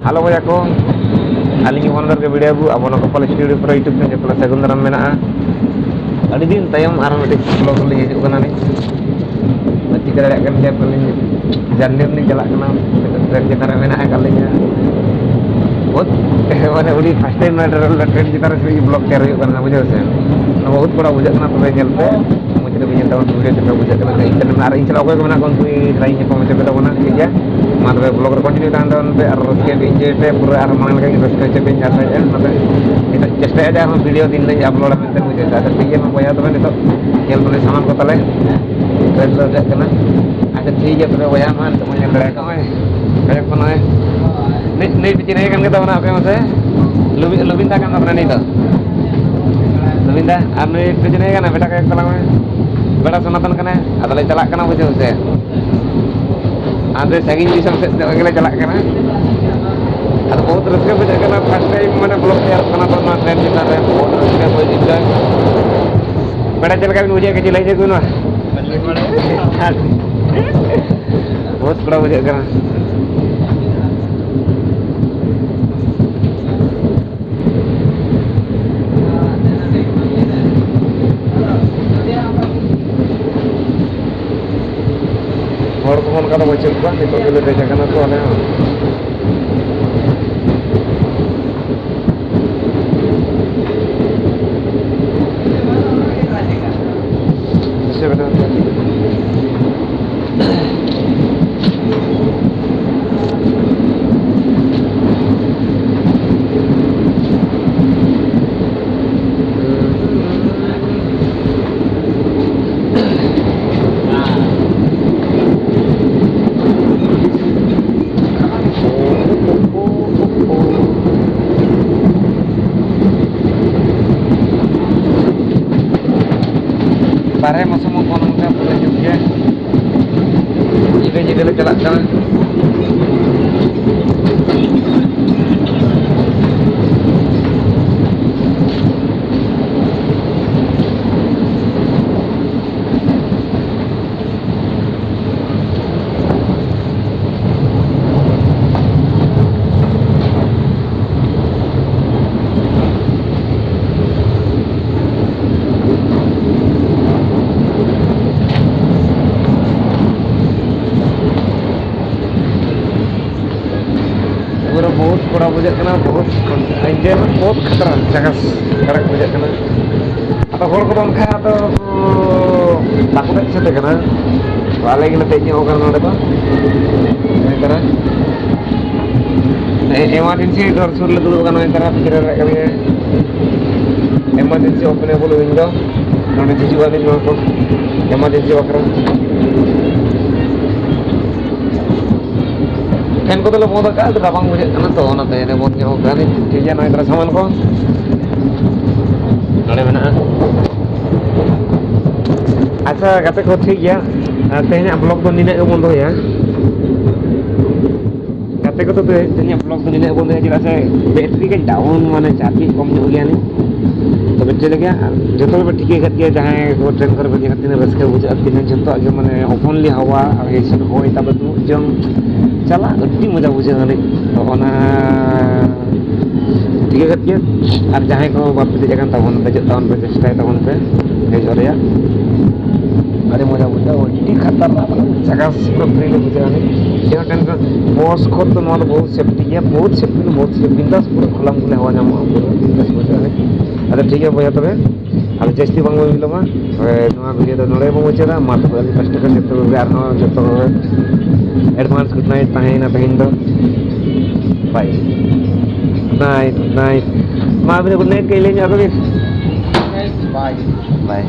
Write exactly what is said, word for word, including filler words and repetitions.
Hello ᱵᱚᱭᱦᱟ ᱠᱚ, ᱟᱹᱞᱤᱧ ᱜᱮ ᱢᱚᱱᱫᱚᱨ ᱜᱮ ᱵᱷᱤᱰᱤᱭᱳ ᱟᱹᱜᱩ, ᱟᱵᱚ ᱱᱚᱣᱟ ᱠᱚᱯᱟᱞ ᱥᱴᱩᱰᱤᱭᱳ ᱯᱩᱨᱟᱹ YouTube ᱯᱮᱡᱽ ᱨᱮ ᱥᱟᱹᱜᱩᱱ ᱫᱟᱨᱟᱢ ᱢᱮᱱᱟᱜᱼᱟ᱾ ᱟᱹᱰᱤ ᱫᱤᱱ ᱛᱟᱭᱚᱢ ᱟᱨ ᱢᱤᱫᱴᱤᱡ ᱵᱞᱚᱜ ᱞᱤᱧ ᱦᱤᱡᱩᱜ ᱠᱟᱱᱟ ᱞᱤᱧ᱾ ᱪᱤᱠᱟᱹ ᱫᱟᱲᱮᱭᱟᱜ ᱠᱟᱱ ᱜᱮᱭᱟ ᱯᱟᱞᱮ, ᱡᱟᱨᱱᱤ ᱨᱮᱞᱤᱧ ᱪᱟᱞᱟᱜ ᱠᱟᱱᱟ, ᱴᱨᱮᱱ ᱪᱮᱛᱟᱱ ᱨᱮ ᱢᱮᱱᱟᱜ ᱟᱠᱟᱫ ᱞᱤᱧᱟ᱾ ᱵᱚᱦᱩᱛ ᱢᱟᱱᱮ ᱟᱹᱰᱤ ᱯᱷᱟᱥᱴ ᱴᱟᱭᱤᱢ ᱱᱚᱣᱟ ᱴᱨᱮᱱ ᱪᱮᱛᱟᱱ ᱨᱮ ᱵᱞᱚᱜ ᱛᱮᱭᱟᱨ ᱦᱩᱭᱩᱜ ᱠᱟᱱᱟ, ᱵᱩᱡᱷᱟᱹᱣ ᱥᱮ᱾ ᱵᱚᱦᱩᱛ ᱵᱚᱲᱟ ᱵᱩᱡᱷᱟᱹᱜ ᱠᱟᱱᱟ, ᱛᱚᱵᱮ ᱧᱮᱞ ᱯᱮ᱾ ᱢᱚᱡᱽ ᱛᱮ ᱧᱮᱞ ᱛᱟᱵᱚᱱ ᱵᱷᱤᱰᱤᱭᱳ ᱪᱮᱫ ᱞᱮᱠᱟ ᱵᱩᱡᱷᱟᱹᱜ ᱠᱟᱱᱟ᱾ ᱤᱧ ᱴᱷᱮᱱ ᱟᱨ ᱤᱧ ᱥᱟᱞᱟᱜ ᱚᱠᱚᱭ ᱠᱚ ᱢᱮᱱᱟᱜ ᱠᱚᱣᱟ ᱩᱱᱠᱩ ᱥᱟᱞᱟᱜ ᱤᱧ ᱧᱟᱯᱟᱢ ᱦᱚᱪᱚ ᱠᱮᱫᱟ ᱵᱚᱱᱟ, ᱴᱷᱤᱠ ᱜᱮᱭᱟ? ᱢᱟ ᱛᱚᱵᱮ ᱵᱞᱚᱜ ᱨᱮ ᱠᱚᱱᱴᱤᱱᱤᱭᱩ ᱛᱟᱦᱮᱱ ᱛᱟᱵᱚᱱ ᱯᱮ ᱟᱨ ᱨᱟᱹᱥᱠᱟᱹ ᱜᱮ ᱤᱱᱡᱚᱭ ᱯᱮ ᱯᱩᱨᱟᱹ᱾ ᱟᱨ ᱢᱟᱲᱟᱝ ᱞᱮᱠᱟ ᱜᱮ ᱨᱟᱹᱥᱠᱟᱹ ᱦᱚᱪᱚ ᱯᱮᱧ ᱟᱥᱟᱭᱮᱫᱼᱟ᱾ ᱚᱱᱟᱛᱮ ᱱᱤᱛᱚᱜ ᱪᱮᱥᱴᱟᱭᱟ ᱡᱮ ᱟᱨᱦᱚᱸ ᱵᱷᱤᱰᱤᱭᱳ ᱫᱤᱱ ᱞᱤᱧ ᱟᱯᱞᱳᱰᱟ ᱢᱮᱱᱛᱮ, ᱵᱩᱡᱷᱟᱹᱣ ᱫᱟ᱾ ᱟᱪᱪᱷᱟ, ᱴᱷᱤᱠ ᱜᱮᱭᱟ, ᱢᱟ ᱵᱚᱭᱦᱟ, ᱛᱚᱵᱮ ᱱᱤᱛᱚᱜ ᱧᱮᱞ ᱯᱮ ᱥᱟᱢᱟᱱ ᱠᱚ ᱛᱟᱞᱮ ᱨᱮᱞ ᱨᱮ ᱪᱟᱞᱟᱜ ᱠᱟᱱᱟ᱾ ᱟᱪᱪᱷᱟ, ᱴᱷᱤᱠ ᱜᱮᱭᱟ, ᱛᱚᱵᱮ ᱵᱚᱭᱦᱟ, ᱢᱟ ᱱᱤᱛᱚᱜ ᱵᱚᱱ ᱧᱮᱞ ᱫᱟᱲᱮᱭᱟᱜ ᱠᱟᱱᱟ᱾ ᱱᱚᱜᱼᱚᱭ ᱠᱚᱭᱮᱠ ᱠᱷᱚᱱ ᱱᱚᱜᱼᱚᱭ ᱱᱤᱛ, ᱱᱤᱛ ᱪᱮᱫ ᱦᱮᱡ ᱠᱟᱱ ᱜᱮ ᱛᱟᱵᱚᱱᱟ, ᱟᱯᱮ ᱢᱟᱥᱮ? ᱞᱩᱵᱤ-, ᱞᱩᱵᱤᱱᱫᱟ ᱠᱟᱱ ᱛᱟᱵᱚᱱᱟ ᱱᱤᱛ ᱫᱚ᱾ ᱞᱩᱵᱤᱱᱫᱟ, ᱟᱨ ᱱᱩᱭ ᱯᱮᱪᱷᱚᱱᱮ ᱠᱟᱱᱟ, ᱵᱮᱴᱟ ᱠᱚᱭᱮᱠ ᱛᱟᱞᱟᱝ ᱢᱮ᱾ ᱵᱮᱴᱟ ᱥᱚᱱᱟᱛᱚᱱ ᱠᱟᱱᱟᱭ, ᱟᱫᱚᱞᱮ ᱪᱟᱞᱟᱜ ᱠᱟᱱᱟ, ᱵᱩᱡᱷᱟᱹᱣ ᱥᱮ᱾ ᱦᱟᱱᱛᱮ ᱥᱟᱺᱜᱤᱧ ᱫᱤᱥᱚᱢ ᱥᱮᱫ ᱜᱮᱞᱮ ᱪᱟᱞᱟᱜ ᱠᱟᱱᱟ᱾ ᱟᱫᱚ ᱵᱚᱦᱩᱛ ᱨᱟᱹᱥᱠᱟᱹ ᱵᱩᱡᱷᱟᱹᱜ ᱠᱟᱱᱟ, ᱯᱷᱟᱥᱴ ᱴᱟᱭᱤᱢ ᱢᱟᱱᱮ ᱵᱞᱚᱜ ᱛᱮᱭᱟᱨᱚᱜ ᱠᱟᱱᱟ ᱛᱚ, ᱱᱚᱣᱟ ᱴᱨᱮᱱ ᱪᱮᱛᱟᱱ ᱨᱮ ᱵᱚᱦᱩᱛ ᱨᱟᱹᱥᱠᱟᱹ ᱵᱩᱡᱷᱟᱹᱜ ᱠᱟᱱᱟ᱾ ᱵᱮᱴᱟ, ᱪᱮᱫ ᱞᱮᱠᱟ ᱵᱤᱱ ᱵᱩᱡᱷᱟᱹᱣᱮᱫ ᱠᱟᱱᱟ? ᱞᱟᱹᱭ ᱧᱚᱜ ᱵᱤᱱ ᱢᱟ᱾ ᱵᱚᱦᱩᱛ ᱠᱚᱲᱟ ᱵᱩᱡᱷᱟᱹᱜ ᱠᱟᱱᱟ᱾ ᱦᱚᱲ ᱠᱚᱦᱚᱸ ᱚᱱᱠᱟ ᱫᱚ ᱵᱟᱹᱪᱩᱜ ᱠᱚᱣᱟ, ᱱᱤᱛᱚᱜ ᱜᱮᱞᱮ ᱫᱮᱡ ᱟᱠᱟᱱᱟ ᱛᱚ ᱟᱞᱮ ᱦᱚᱸ᱾ ᱵᱟᱨᱦᱮ ᱢᱚᱥᱚᱢ ᱦᱚᱸ ᱱᱚᱝᱠᱟ ᱯᱩᱨᱟᱹ ᱡᱩᱜᱽ ᱜᱮ᱾ ᱧᱤᱫᱟᱹ ᱧᱤᱫᱟᱹ ᱞᱮ ᱪᱟᱞᱟᱜ ᱠᱟᱱᱟ᱾ ᱯᱩᱨᱟᱹ ᱵᱚᱦᱩᱛ ᱠᱚᱲᱟ ᱵᱩᱡᱷᱟᱹᱜ ᱠᱟᱱᱟ, ᱵᱚᱦᱩᱛ ᱤᱱᱡᱚᱭ, ᱵᱚᱦᱩᱛ ᱠᱷᱟᱛᱨᱟ ᱡᱟᱭᱜᱟ ᱠᱟᱲᱟᱠ ᱵᱩᱡᱷᱟᱹᱜ ᱠᱟᱱᱟ᱾ ᱟᱫᱚ ᱦᱚᱲ ᱠᱚᱫᱚ ᱚᱱᱠᱟ ᱫᱚ ᱵᱟᱠᱚ ᱫᱮᱡ ᱥᱟᱹᱛ ᱠᱟᱱᱟ᱾ ᱟᱞᱮ ᱜᱮᱞᱮ ᱫᱮᱡ ᱧᱚᱜ ᱠᱟᱱᱟ ᱱᱚᱰᱮ ᱫᱚ᱾ ᱱᱚᱜᱼᱚᱭ ᱛᱟᱨᱟ ᱮᱢᱟᱨᱡᱮᱱᱥᱤ ᱰᱚᱨ ᱥᱩᱨ ᱞᱮ ᱫᱩᱲᱩᱵ ᱠᱟᱱᱟ, ᱱᱚᱜᱼᱚᱭ ᱛᱟᱨᱟ ᱯᱤᱪᱷᱮ ᱨᱮ ᱨᱟᱠᱟᱵ ᱠᱟᱱᱟ᱾ ᱮᱢᱟᱨᱡᱮᱱᱥᱤ ᱳᱯᱮᱱᱮᱵᱚᱞ ᱩᱭᱤᱱᱰᱳ, ᱱᱚᱰᱮ ᱦᱤᱡᱩᱜ ᱟᱹᱱᱤᱡ ᱱᱚᱣᱟ ᱠᱚ ᱮᱢᱟᱨᱡᱮᱱᱥᱤ ᱵᱟᱠᱷᱨᱟ᱾ ᱯᱷᱮᱱ ᱠᱚᱫᱚ ᱞᱮ ᱵᱚᱱᱫ ᱟᱠᱟᱫᱼᱟ, ᱟᱹᱰᱤ ᱨᱟᱵᱟᱝ ᱵᱩᱡᱷᱟᱹᱜ ᱠᱟᱱᱟ ᱛᱚ, ᱚᱱᱟᱛᱮ ᱵᱚᱱᱫ ᱧᱚᱜ ᱟᱠᱟᱫᱼᱟ ᱞᱤᱧ᱾ ᱴᱷᱤᱠ ᱜᱮᱭᱟ, ᱱᱚᱜᱼᱚᱭ ᱛᱟᱨᱟ ᱥᱟᱢᱟᱱ ᱠᱚ ᱱᱚᱰᱮ ᱢᱮᱱᱟᱜᱼᱟ᱾ ᱟᱪᱪᱷᱟ ᱜᱟᱛᱮ ᱠᱚ, ᱴᱷᱤᱠ ᱜᱮᱭᱟ, ᱟᱨ ᱛᱮᱦᱮᱧᱟᱜ ᱵᱞᱚᱜ ᱫᱚ ᱱᱤᱱᱟᱹᱜ ᱜᱮᱵᱚᱱ ᱫᱚᱦᱚᱭᱟ᱾ ᱜᱟᱛᱮ ᱠᱚᱫᱚ ᱛᱮᱦᱮᱧᱟᱜ ᱵᱞᱚᱜ ᱫᱚ ᱱᱤᱱᱟᱹᱜ ᱵᱚᱱ ᱫᱚᱦᱚᱭᱟ, ᱪᱮᱫᱟᱜ ᱥᱮ ᱵᱮᱴᱨᱤ ᱠᱟᱹᱡ ᱰᱟᱣᱩᱱ, ᱢᱟᱱᱮ ᱪᱟᱨᱡᱽ ᱠᱟᱹᱡ ᱠᱚᱢ ᱧᱚᱜ ᱜᱮᱭᱟ ᱱᱤᱡ᱾ ᱛᱚᱵᱮ ᱪᱮᱫ ᱞᱮᱠᱟ, ᱡᱚᱛᱚ ᱜᱮᱯᱮ ᱴᱷᱤᱠᱟᱹ ᱠᱟᱫ ᱜᱮᱭᱟ, ᱡᱟᱦᱟᱸᱭ ᱠᱚ ᱴᱨᱮᱱ ᱠᱚᱨᱮ ᱯᱮ ᱧᱮᱞᱟ, ᱛᱤᱱᱟᱹᱜ ᱨᱟᱹᱥᱠᱟᱹ ᱵᱩᱡᱷᱟᱹᱜᱼᱟ, ᱛᱤᱱᱟᱹᱜ ᱡᱚᱛᱚᱣᱟᱜ ᱜᱮ ᱢᱟᱱᱮ ᱳᱯᱮᱱᱞᱤ ᱦᱟᱣᱟ ᱟᱨ ᱮᱥᱤ ᱦᱚᱭ ᱛᱟᱵᱮ ᱫᱩᱲᱩᱵ ᱡᱚᱝ ᱪᱟᱞᱟᱜ ᱟᱹᱰᱤ ᱢᱚᱡᱟ ᱵᱩᱡᱷᱟᱹᱜᱼᱟ ᱱᱤᱡ᱾ ᱛᱚ ᱚᱱᱟ ᱴᱷᱤᱠᱟᱹ ᱠᱟᱫ ᱜᱮᱭᱟ᱾ ᱟᱨ ᱡᱟᱦᱟᱸᱭ ᱠᱚ ᱵᱟᱯᱮ ᱫᱮᱡ ᱟᱠᱟᱱ ᱛᱟᱵᱚᱱ, ᱫᱮᱡᱚᱜ ᱛᱟᱵᱚᱱ ᱯᱮ, ᱪᱮᱥᱴᱟᱭ ᱛᱟᱵᱚᱱ ᱯᱮ ᱫᱮᱡᱚᱜ ᱨᱮᱭᱟᱜ᱾ ᱟᱹᱰᱤ ᱢᱚᱡᱟ ᱵᱩᱡᱷᱟᱹᱜᱼᱟ, ᱟᱹᱰᱤ ᱠᱷᱟᱛᱟᱨᱱᱟᱠ ᱡᱟᱭᱜᱟ ᱯᱩᱨᱟᱹ ᱯᱷᱨᱤ ᱜᱮ ᱵᱩᱡᱷᱟᱹᱜᱼᱟ᱾ ᱡᱮᱱᱚ ᱴᱨᱮᱱ ᱠᱚ, ᱵᱚᱥ ᱠᱷᱚᱱ ᱫᱚ ᱱᱚᱣᱟ ᱫᱚ ᱵᱚᱦᱩᱛ ᱥᱮᱯᱴᱤ ᱜᱮᱭᱟ, ᱵᱚᱦᱩᱛ ᱥᱮᱯᱴᱤ, ᱵᱚᱦᱩᱛ ᱥᱮᱯᱴᱤ, ᱵᱤᱱᱫᱟᱥ ᱯᱩᱨᱟᱹ ᱠᱷᱩᱞᱟᱢ ᱠᱷᱩᱞᱟ ᱦᱟᱣᱟ ᱧᱟᱢᱚᱜᱼᱟ, ᱯᱩᱨᱟᱹ ᱵᱤᱱᱫᱟᱥ ᱵᱩᱡᱷᱟᱹᱜᱼᱟ᱾ ᱟᱫᱚ ᱴᱷᱤᱠ ᱜᱮᱭᱟ ᱵᱚᱭᱦᱟ, ᱛᱚᱵᱮ ᱟᱫᱚ ᱡᱟᱹᱥᱛᱤ ᱵᱟᱝ ᱵᱚᱱ ᱵᱤᱞᱚᱢᱟ, ᱛᱚᱵᱮ ᱱᱚᱣᱟ ᱵᱷᱤᱰᱤᱭᱳ ᱫᱚ ᱱᱚᱰᱮ ᱵᱚᱱ ᱢᱩᱪᱟᱹᱫᱟ᱾ ᱢᱟ ᱛᱚᱵᱮ ᱟᱹᱞᱤᱧ ᱯᱟᱥᱴᱟ ᱠᱷᱚᱱ ᱡᱚᱛᱚ ᱠᱚᱜᱮ ᱟᱨᱦᱚᱸ ᱡᱚᱛᱚ ᱠᱚᱜᱮ ᱮᱰᱵᱷᱟᱱᱥ ᱜᱩᱰ ᱱᱟᱭᱤᱴ ᱛᱟᱦᱮᱸᱭᱮᱱᱟ ᱛᱮᱦᱮᱧ ᱫᱚ᱾ Bye. Good night, good night. ᱢᱟ ᱟᱹᱵᱤᱱ ᱫᱚ ᱜᱩᱰ ᱱᱟᱭᱤᱴ ᱠᱟᱹᱡ ᱞᱟᱹᱭ ᱧᱚᱜ ᱟᱠᱚ ᱵᱤᱱ᱾ ᱵᱟᱭ᱾ ᱵᱟᱭ᱾